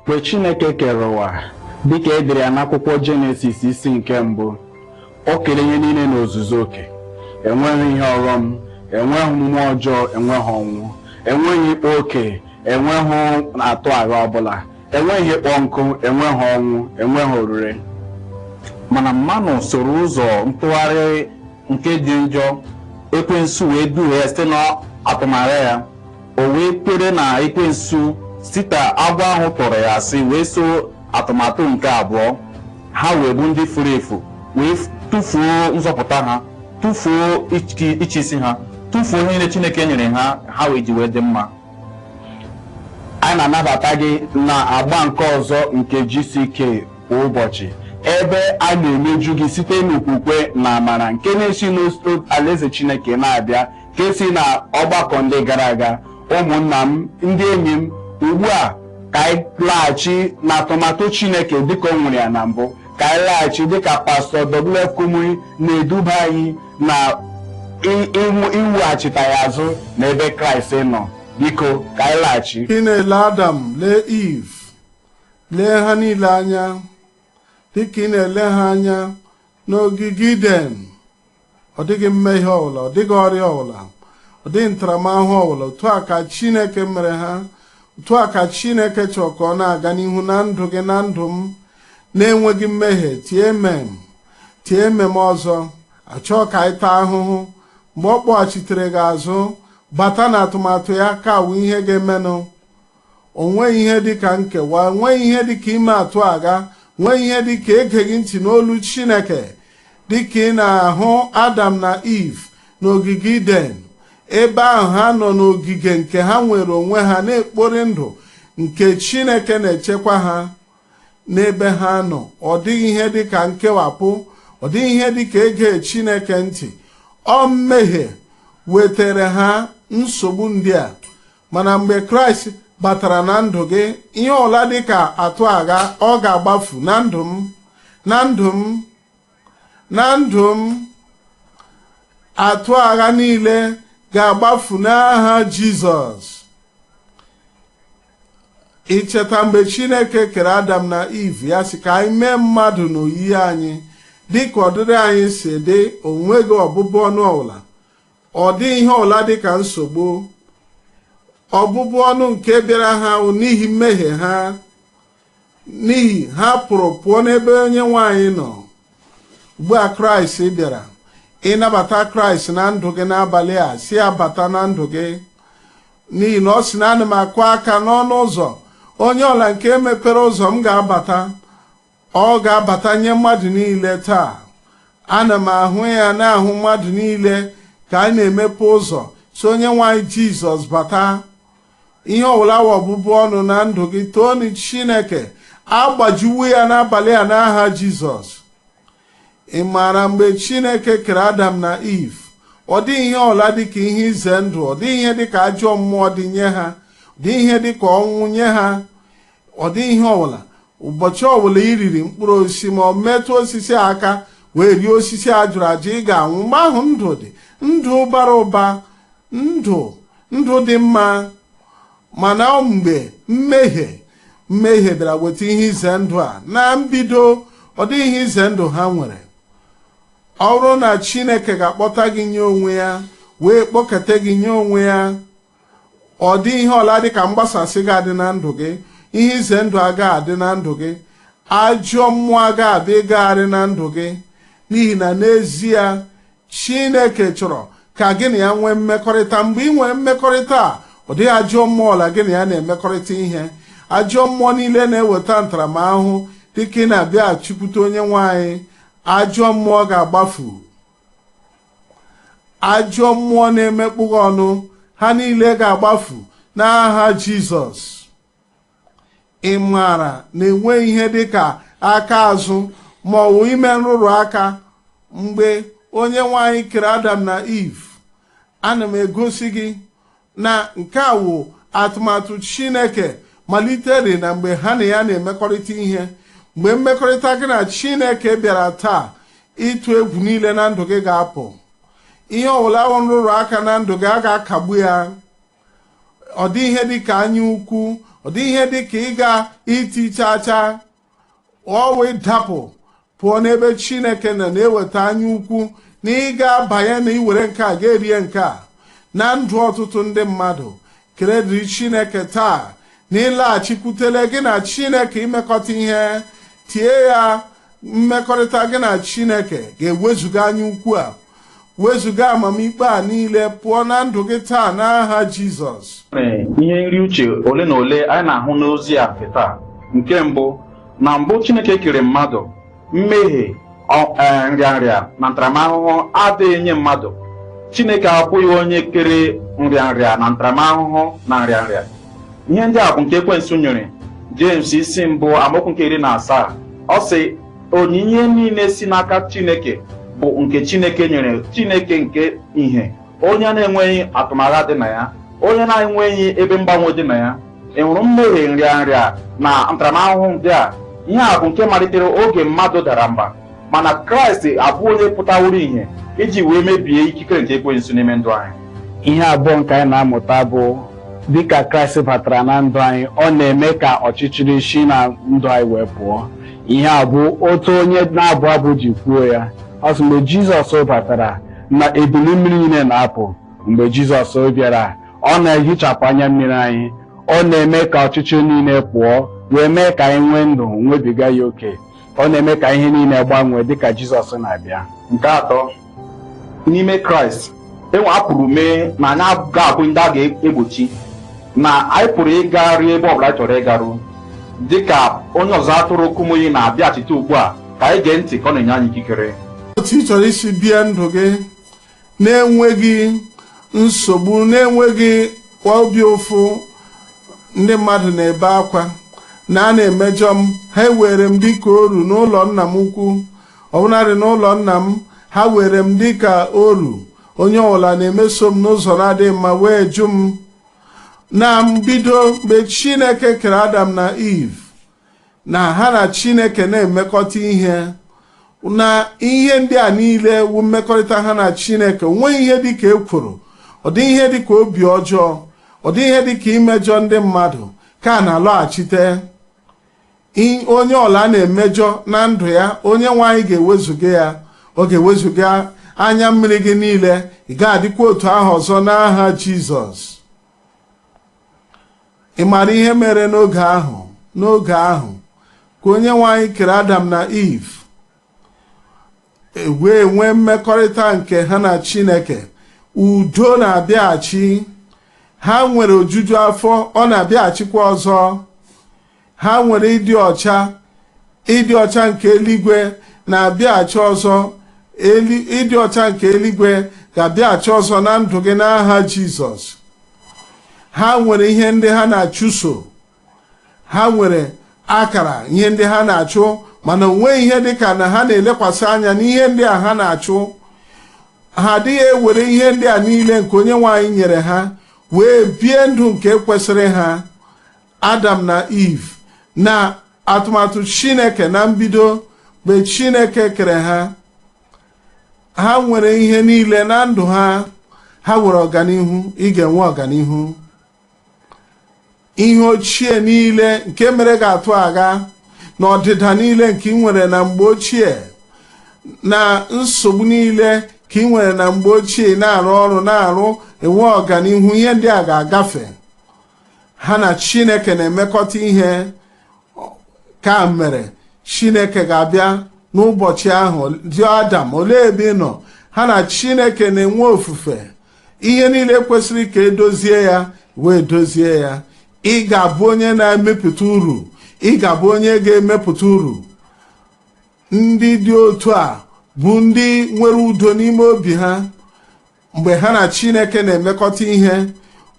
Mgbe Chineke kere ụwa, dịka e dere ya n'akwụkwọ Jenesis isi nke mbụ, o kere ihe niile n'ozuzu oke. Enweghị ihe ọghọm, enweghị omume ọjọọ, enweghị ọnwụ, enweghị ịkpa oke, enweghị atụ agha ọbụla, enweghị ịkpọ nkụ, enweghị ọnwụ, enweghị orure. Mana mmanụ soro ụzọ ntụgharị nke dị njọ, ekwensu wee duhie ya site n'atụmanya ya. O wee kwere na ekwensu site agwọ ahụ tọrọ ya asị wee so atụmatụ nke abụọ. Ha wee bụ ndị furu efu, wee tụfuo nzọpụta ha, tụfuo ịchịisi ha, tụfuo ihe niile Chineke nyere ha, ha wee ji wee dị mma. Anyị na-anabata gị na agba nke ọzọ nke GCK kwa ụbọchị, ebe a na-emeju gị site n'okwukwe na amara nke na-esi n'alaeze Chineke na-abịa, nke si na ọgbakọ ndị gara aga. Ụmụnna m, ndị enyi m, ugbu a ka anyị laghachi n'atụmatụ Chineke dịka o nwere ya na mbụ. Ka anyị laghachi dịka Pastọ W.F. Kumuyi na-eduba anyị na iweghachita ya azụ n'ebe Kraịst nọ. Biko, ka anyị laghachi. Ị na-ele Adam, lee Eve, lee ha niile anya dịka ị na-ele ha anya n'ogige Iden. Ọ dịghị mmehie ọbụla, ọ dịghị ọrịa ọbụla, ọ dịghị ntaramahụhụ ọbụla. Otu a ka Chineke mere ha, otu a ka Chineke chọrọ ka ọ na-aga n'ihu na ndụ gị, na ndụ m, na-enweghị mmehie. Tie amen, tie amen ọzọ. Achọọ ka anyị taa ahụhụ. Mgbe ọ kpọghachitere gị azụ bata na atụmatụ ya, ka awụ ihe ga-emenụ. O nweghị ihe dịka nkewa, enweghị ihe dịka ime atụ agha, nweghị ihe dịka egeghị ntị n'olu Chineke. Dịka ị na-ahụ Adam na Eve n'ogige Iden, ebe ahụ ha nọ n'ogige nke ha nwere onwe ha, na-ekpori ndụ nke Chineke na-echekwa ha n'ebe ha nọ, ọ dịghị ihe dịka nkewapụ, ọ dịghị ihe dịka ege Chineke ntị. Ọ mmehie wetara ha nsogbu ndị a. Mana mgbe Kraịst batara na ndụ gị, ihe ọla dịka atụ agha, ọ ga-agbafu na ndụ m, na ndụ m, na ndụ m. Atụ agha niile ga-agbafu n'aha Jizọs. Icheta mgbe Chineke kere Adam na Eve, ya sị ka anyị mee mmadụ n'oyiyi anyị, dịka ọdịdị anyị si dị. Onweghị ọbụbụ ọnụ ọbụla, ọ dị ihe ọbụla dịka nsogbu. Ọbụbụ ọnụ nke bịara ha n'ihi mmehie ha, n'ihi ha pụrụ pụọ n'ebe onye nwanyị nọ. Ugbu a Kraịst bịara, ịnabata Kraịst na ndụ gị n'abalị a, si ya bata na ndụ gị, n'ihi na ọ sị na ana m akụ aka n'ọnụ ụzọ, onye ọla nke mepere ụzọ m ga-abata. Ọ ga-abata nye mmadụ niile taa. Ana m ahụ ya na-ahụ mmadụ niile ka anyị na-emepe ụzọ, si onye nwanyị Jizọs bata. Ihe ọbụla wa ọbụbụ ọnụ na ndụ gị, toonu Chineke, agbajiwo ya n'abalị a n'aha Jizọs. Ị maara mgbe Chineke kere Adam na Eve, ọ dịghị ihe ọla dịka ihe ize ndụ, ọ dịghị ihe dịka ajọ mmụọ dị nye ha, ọ dịghị ihe dịka ọnwụ nye ha, ọ dịghị ihe ọbụla. Ụbọchị ọbụla i riri mkpụrụ osisi ma ọ metụ osisi aka wee rie osisi a jụrụ ajụ, ị ga-anwụ. Mgbe ahụ ndụ dị, ndụ bara ụba, ndụ, ndụ dị mma. Mana mgbe mmehie bịara weta ihe ize ndụ a, na mbido ọ dịghị ihe ize ndụ ha nwere. Ọ bụrụ na Chineke ga-akpọta gị nye onwe ya, wee kpọketa gị nye onwe ya, ọ dị ihe ọla dịka mgbasasị ga-adị na ndụ gị, ihe ize ndụ agaghị adị na ndụ gị, ajọ mmụọ agaghị abịa ịgagharị na ndụ gị, n'ihi na n'ezie Chineke chọrọ ka gị na ya nwee mmekọrịta. Mgbe ị nwere mmekọrịta a, ọ dịghị ajọ mmụọ ọla gị na ya na-emekọrịta ihe. Ajọ mmụọ niile na-eweta ntaramahụhụ, dịka ị na-abịa achịkwute onye nwanyị, ajọ mmụọ ga-agbafu. Ajọ mmụọ na-emekpụ gị ọnụ, ha niile ga-agbafu n'aha Jizọs. Ị maara na enweghị ihe dịka aka azụ ma ọ bụ ime nrụrụ aka mgbe onye nwanyị kere Adam na Eve. Ana m egosi gị na nke a wụ atụmatụ Chineke malitere na mgbe ha na ya na-emekọrịta ihe. Mgbe mmekọrịta gị na Chineke bịara taa, ịtụ egwu niile na ndụ gị ga-apụ. Ihe ọbụla wụ nrụrụ aka na ndụ gị, a ga-akagbu ya. Ọ dị ihe dịka anya ukwu, ọ Ọ dịghị ihe dị ka ịga iti chacha ọwụ ịdapụ pụọ n'ebe Chineke nọ na-eweta anya ukwu na ịga banye na iwere nke a ga-erie nke a na ndụ ọtụtụ ndị mmadụ. Kele dịrị Chineke taa na ịlaghachikwutele gị na Chineke imekọta ihe. Tie ya mmekọrịta gị na Chineke ga-ewezuga anya ukwu a, wezuga amamikpe a niile pụọ na ndụ gị taa n'aha Jizọs. Ihe nri uche ole na ole anyị na-ahụ n'ozi a nke taa. Nke mbụ, na mbụ Chineke kere mmadụ, mmehie, nrịanrịa na ntaramahụhụ adịghị nye mmadụ. Chineke abụghị onye kere nrịanrịa na ntaramahụhụ na nrịanrịa. Ihe ndị a bụ nke ekwensu nyere. James isi mbụ, amaokwu nke 17, ọ sị, onyinye niile si n'aka Chineke bụ nke Chineke nyere, Chineke nke ihe, onye na-enweghị atụmagha dị na ya, onye na-enweghị ebe mgbanwe dị na ya. Ị hụrụ mmehie, nrịanrịa na ntaramahụhụ ndị a, ihe a bụ nke malitere oge mmadụ dara mba, mana Kraịst abụ onye pụtaworo ìhè iji wee mebie ikikere nke ekwensu n'ime ndụ anyị. Ihe abụọ nke anyị na-amụta bụ, dịka Kraịst batara na ndụ anyị, ọ na-eme ka ọchịchịrị si na ndụ anyị wee pụọ. Ihe a bụ otu onye na-abụ abụ ji kwuo ya. Ọ sị mgbe Jizọs batara na ebili mmiri niile na-apụ. Mgbe Jizọs bịara, ọ na-ehichapụ anya mmiri anyị, ọ na-eme ka ọchịchịrị niile pụọ wee mee ka anyị nwee ndụ nwebiga ya oke. Ọ na-eme ka ihe niile gbanwee dịka Jizọs na-abịa. Nke atọ, n'ime Kraịst enwe a pụrụ mee na anyị ga-abụ ndị a ga-egbochi na anyị pụrụ ịgaru ebe ọbụla anyị chọrọ ịgaru. Dịka onye ọzọ atụrụ Kumuyi na-abịachite ugbu a, ka anyị gee ntị ka ọ na-enye anyị ikikere. Otu ị chọrọ isi bie ndụ gị na-enweghị nsogbu, na-enweghị obi ụfụ, ndị mmadụ na-ebe akwa na a na-emejọ m, ha ewere m dịka oru n'ụlọ nna m ukwu, ọbụnadị n'ụlọ nna m ha were m dịka oru, onye ọbụla na-emeso m n'ụzọ na-adịghị mma wee jụ m. Na mbido, mgbe Chineke kere Adam na Eve, na ha na Chineke na-emekọta ihe, na ihe ndị a niile wu mmekọrịta ha na Chineke. Onweghị ihe dịka ekworo, ọ dịghị ihe dịka obi ọjọọ, ọ dịghị ihe dịka imejọ ndị mmadụ ka a na-alọghachite. Onye ọla na-emejọ na ndụ ya, onye nwe anyị ga-ewezuga ya, ọ ga-ewezuga anya mmiri gị niile. Ị ga-adịkwa otu ahụ ọzọ n'aha Jizọs. Ị maara ihe mere n'oge ahụ? N'oge ahụ ka onye nwe anyị kere Adam na Eve, wee nwee mmekọrịta nke ha na Chineke. Udo na-abịaghachi, ha nwere ojuju afọ, ọ na-abịaghachikwa ọzọ. Ha nwere ịdị ọcha, ịdị ọcha nke eluigwe na-abịaghachi ọzọ. Ịdị ọcha nke eluigwe ga-abịaghachi ọzọ na ndụ gị n'aha Jizọs. Ha nwere ihe ndị ha na-achụso, ha nwere akara ihe ndị ha na-achụ, mana onweghị ihe dịka na ha na-elekwasị anya n'ihe ndị a ha na-achụ. Ha adịghị ewere ihe ndị a niile nke onye nwe anyị nyere ha wee bie ndụ nke kwesịrị ha. Adam na Eve, na atụmatụ Chineke na mbido, mgbe Chineke kere ha, ha nwere ihe niile na ndụ ha. Ha nwere ọganihu. Ị ga-enwe ọganihu. Ihe ochie niile nke mere ga-atụ agha na ọdịda niile nke ị nwere na mgbe ochie, na nsogbu niile ka ị nwere na mgbe ochie, na-arụ ọrụ, na-arụ, enwe ọganihu, ihe ndị a ga-agafe. Ha na Chineke na-emekọta ihe ka mere Chineke ga-abịa n'ụbọchị ahụ jụọ Adam, olee ebe ị nọ? Ha na Chineke na-enwe ofufe. Ihe niile kwesịrị ka edozie ya wee dozie ya. Ị ga-abụ onye na-emepụta uru, ị ga-abụ onye ga-emepụta uru. Ndị dị otu a bụ ndị nwere udo n'ime obi ha mgbe ha na Chineke na-emekọta ihe.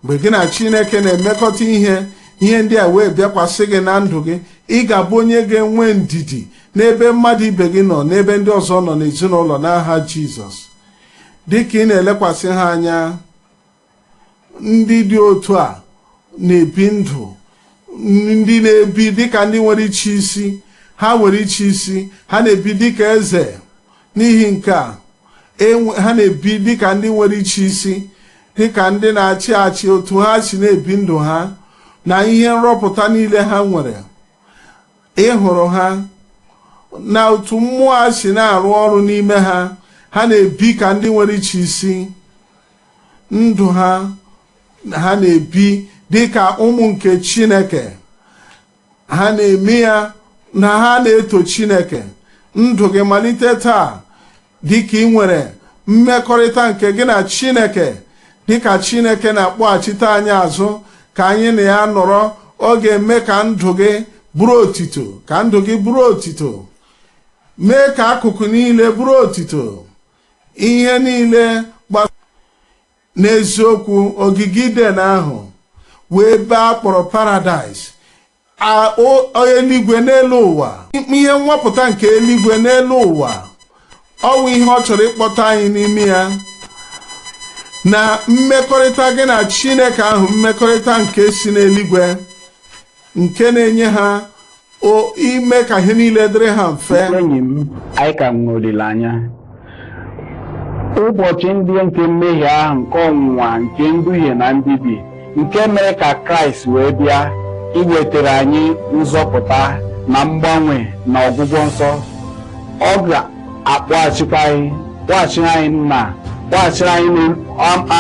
Mgbe gị na Chineke na-emekọta ihe, ihe ndị a wee bịakwasị gị na ndụ gị, ị ga-abụ onye ga-enwe ndidi n'ebe mmadụ ibe gị nọ, n'ebe ndị ọzọ nọ n'ezinụlọ n'aha Jizọs. Dịka ị na-elekwasị ha anya, ndị dị otu a na-ebi ndụ, ndị na-ebi dịka ndị nwere iche isi, ha nwere iche isi, ha na-ebi dịka eze. N'ihi nke a, ha na-ebi dịka ndị nwere iche isi, dịka ndị na-achị achị. Otu ha si na-ebi ndụ ha Na ihe nrọpụta niile ha nwere, ị hụrụ ha na otu mmụọ a si na-arụ ọrụ n'ime ha. Ha na-ebi ka ndị nwere iche isi ndụ ha. Ha na-ebi dịka ụmụ nke Chineke. Ha na-eme ya na ha na-eto Chineke. Ndụ gị malite taa, dịka ị nwere mmekọrịta nke gị na Chineke, dịka Chineke na-akpọghachite anyị azụ ka anyị na ya nọrọ, ọ ga-eme ka ndụ gị bụrụ otito, ka ndụ gị bụrụ otito, mee ka akụkụ niile bụrụ otito, ihe niile. N'eziokwu, ogige Iden ahụ wee ebe a kpọrọ paradaịs, eluigwe n'elu ụwa, ihe nwapụta nke eluigwe n'elu ụwa. Ọ bụ ihe ọ chọrọ ịkpọta anyị n'ime ya, na mmekọrịta gị na Chineke ahụ, mmekọrịta nke si n'eluigwe, nke na-enye ha o ime ka ihe niile dịrị ha mfe. Enyi m, anyị ka nwere olileanya. Ụbọchị ndị nke mmehie ahụ, nke ọnwụnwa, nke nduhie na mbibi, nke mere ka Kraịst wee bịa iwetara anyị nzọpụta na mgbanwe na ọgwụgwọ nsọ, ọ ga-akpọghachikwa anyị, kpọghachiri anyị nna, kpọghachiri anyị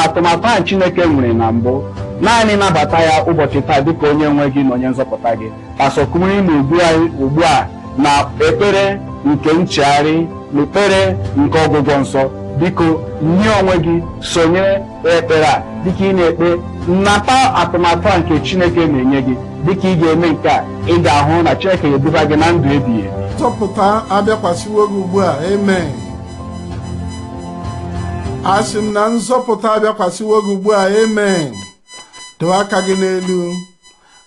atụmatụ ahụ Chineke nwere na mbụ. Naanị nabata ya ụbọchị taa dịka onye nwe gị na onye nzọpụta gị. Pastọ Kumuyi na-edu anyị ugbu a na ekpere nke nchegharị na ekpere nke ọgwụgwọ nsọ. Biko, nye onwe gị, sonyere ekpere a. Dịka ị na-ekpe, nata atụmatụ a nke Chineke na-enye gị. Dịka ị ga-eme nke a, ị ga-ahụ na Chineke ga-eduba gị na ndụ ebighị ebi. Nzọpụta abịakwasịwo gị ugbu a. Amen. Asị m na nzọpụta abịakwasịwo gị ugbu a. Amen. Dowe aka gị n'elu.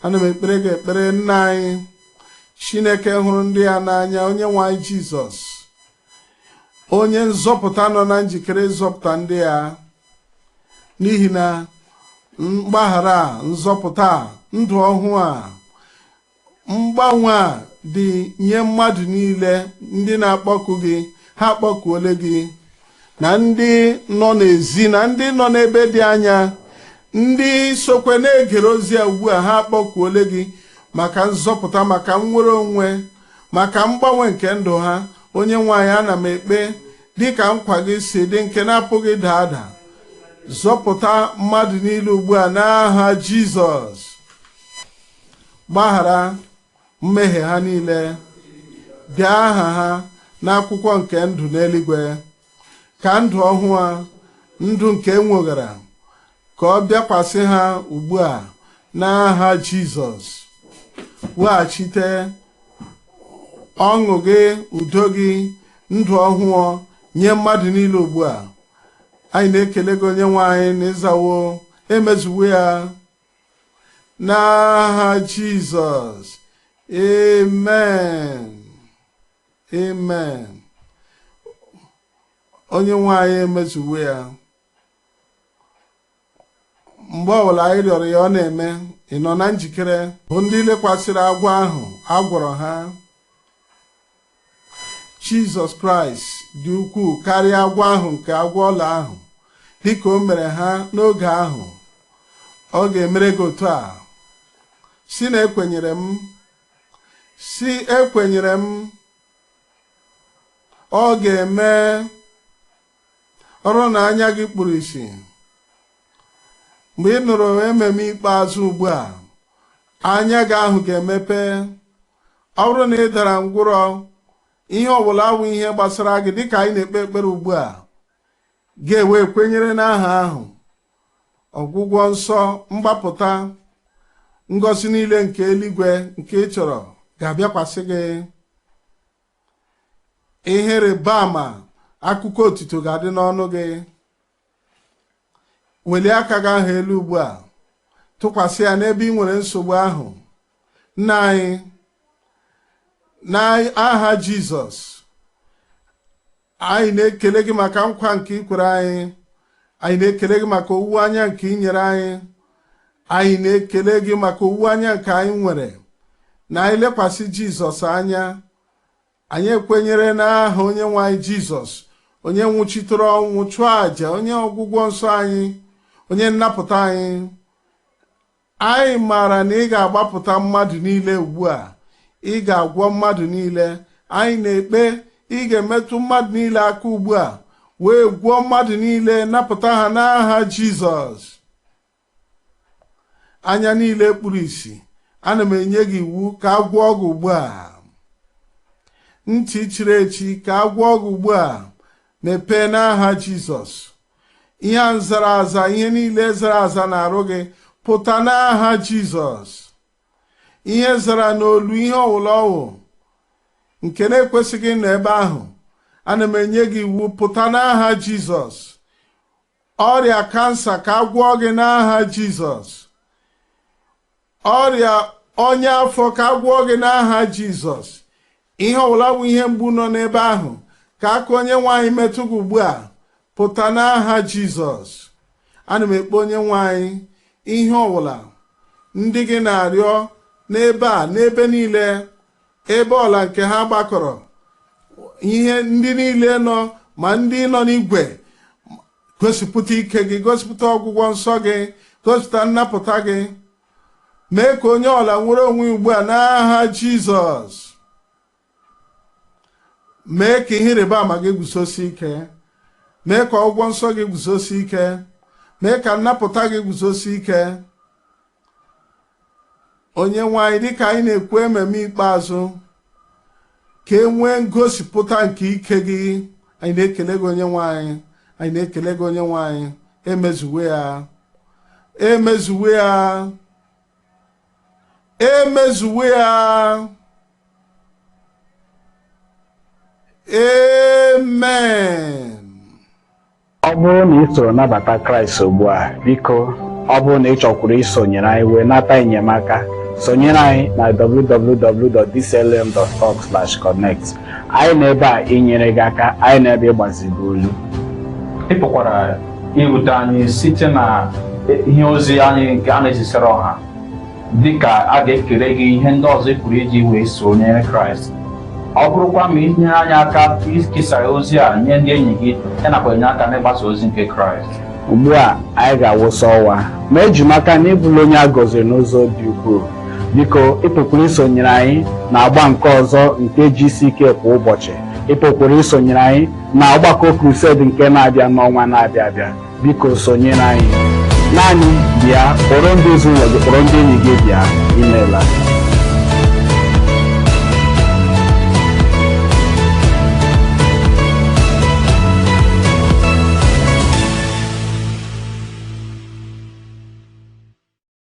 Ana m ekpere gị ekpere. Nna anyị, Chineke hụrụ ndị ya n'anya, onye nwe anyị Jizọs, onye nzọpụta nọ na njikere ịzọpụta ndị ya, n'ihi na mgbaghara a, nzọpụta a, ndụ ọhụụ a, mgbanwe a dị nye mmadụ niile ndị na-akpọku gị. Ha akpọkuole gị, na ndị nọ n'ezi na ndị nọ n'ebe dị anya, ndị sokwe na-egere ozi a ugbu a, ha akpọkuole gị maka nzọpụta, maka nnwere onwe, maka mgbanwe nke ndụ ha. Onye nwe anyị, ana m ekpe dịka nkwa gị si dị, nke na-apụghị daa ada. Zọpụta mmadụ niile ugbu a n'aha Jizọs. Gbaghara mmehie ha niile. Dee aha ha n'akwụkwọ nke ndụ n'eluigwe, ka ndụ ọhụụ a, ndụ nke enweghara, ka ọ bịakwasị ha ugbu a n'aha Jizọs. Weghachite ọṅụ gị, udo gị, ndụ ọhụụ nye mmadụ niile ugbu a. Anyị na-ekele gị, onye nwe anyị, na ịzawo, emezuwo ya n'aha Jizọs. Amen, amen. Onye nwe anyị emezuwo ya. Mgbe ọbụla anyị rịọrọ ya, ọ na-eme. Ị nọ na njikere? Bụ ndị lekwasịrị agwọ ahụ, agwọrọ ha. Jizọs Kraịst dị ukwuu karịa agwọ ahụ nke agwọ ọla ahụ. Dịka o mere ha n'oge ahụ, ọ ga-emere gị otu a. Si na ekwenyere m, si ekwenyere m, ọ ga-eme. Ọrụ na anya gị kpuru isi, mgbe ị nụrụ ememe ikpeazụ ugbu a, anya gị ahụ ga-emepe. Ọ bụrụ na ị dara ngwụrọ, ihe ọbụla awụ ihe gbasara gị, dịka anyị na-ekpe ekpere ugbu a, ga-ewe kwenyere n'aha ahụ, ọgwụgwọ nsọ, mgbapụta, ngọzi niile nke eluigwe nke ị chọrọ ga-abịakwasị gị. Ihe rịba ama, akụkọ otuto ga-adị n'ọnụ gị. Welie aka gị ahụ elu ugbu a, tụkwasị ya n'ebe ị nwere nsogbu ahụ. Nna anyị, n'aha Jizọs, anyị na-ekele gị maka nkwa nke ị kwere anyị. Anyị na-ekele gị maka owuwe anya nke ị nyere anyị. Anyị na-ekele gị maka owuwe anya nke anyị nwere na anyị lekwasị Jizọs anya. Anyị ekwenyere n'aha onye nwe anyị Jizọs, onye nwụchitere ọnwụ, chụọ àjà, onye ọgwụgwọ nsọ anyị, onye nnapụta anyị. Anyị maara na ị ga-agbapụta mmadụ niile ugbu a. Ị ga-agwọ mmadụ niile. Anyị na-ekpe, ị ga-emetụ mmadụ niile aka ugbu a, wee gwọọ mmadụ niile, napụta ha n'aha Jizọs. Anya niile kpuru ìsì, ana m enye gị iwu ka a gwọọ gị ugbu a. Ntị chiri echi, ka a gwọọ gị ugbu a. Mepee n'aha Jizọs. Ihe a zara aza, ihe niile zara aza na-arụ gị, pụta n'aha Jizọs. Ihe zara n'olu, ihe ọwụla ọwụ nke na-ekwesịghị ịnọ ebe ahụ, ana m enye gị iwu, pụta n'aha Jizọs. Ọrịa kansa, ka a gwọọ gị n'aha Jizọs. Ọrịa ọnya afọ, ka a gwọọ gị n'aha Jizọs. Ihe ọbụla bụ ihe mgbu nọ n'ebe ahụ, ka aka Onye nwanyị metụ gị ugbu a, pụta n'aha Jizọs. Ana m ekpe, Onye nwanyị, ihe ọbụla ndị gị na-arịọ n'ebe a, n'ebe niile, ebe ọla nke ha gbakọrọ, ihe ndị niile nọ, ma ndị nọ n'igwe, gosipụta ike gị, gosipụta ọgwụgwọ nsọ gị, gosipụta nnapụta gị. Mee ka onye ọla nwere onwe ugbu a n'aha Jizọs. Mee ka ihe ịrịba ama gị guzosi ike. Mee ka ọgwụgwọ nsọ gị guzosi ike. Mee ka nnapụta gị guzosi ike, Onye nwe anyị. Dịka anyị na-ekwu ememe ikpeazụ, ka e nwee ngosipụta nke ike gị. Anyị na-ekele gị, Onye nwe anyị. Anyị na-ekele gị, Onye nwe anyị. Emezuwe ya, emezuwe ya, emezuwe ya. Amen. Ọ bụrụ na ị soro nabata Kraịst ugbu a, biko, ọ bụrụ na ị chọkwuru isonyere anyị wee nata enyemaka, sonyere anyị na www.dclm.org/connect. Anyị nọ ebe a inyere gị aka. Anyị nọ ebe ịgbazi gị olu. Ị pụkwara irute anyị site na ihe ozi anyị nke a na-ezisara ọha, dịka a ga-ekere gị ihe ndị ọzọ ị pụrụ iji wee sonyere Kraịst. Ọ bụrụkwa ma i nyere anyị aka ikesa ozi a nye ndị enyi gị, ya nakwa enye aka n'ịgbasa ozi nke Kraịst. Ugbu a anyị ga-awụsa ọwa, ma eji m aka na ịbụla onye a gọziri n'ụzọ dị ukwuu. Biko, ị pụkwara isonyere anyị na agba nke ọzọ nke GCK kwa ụbọchị. Ị pụkwara isonyere anyị na ọgbakọ crusade nke na-abịa n'ọnwa na-abịa abịa. Biko, sonyere anyị. Naanị bịa, kpọrọ ndị ezinụlọ gị, kpọrọ ndị enyi gị bịa. Imeela.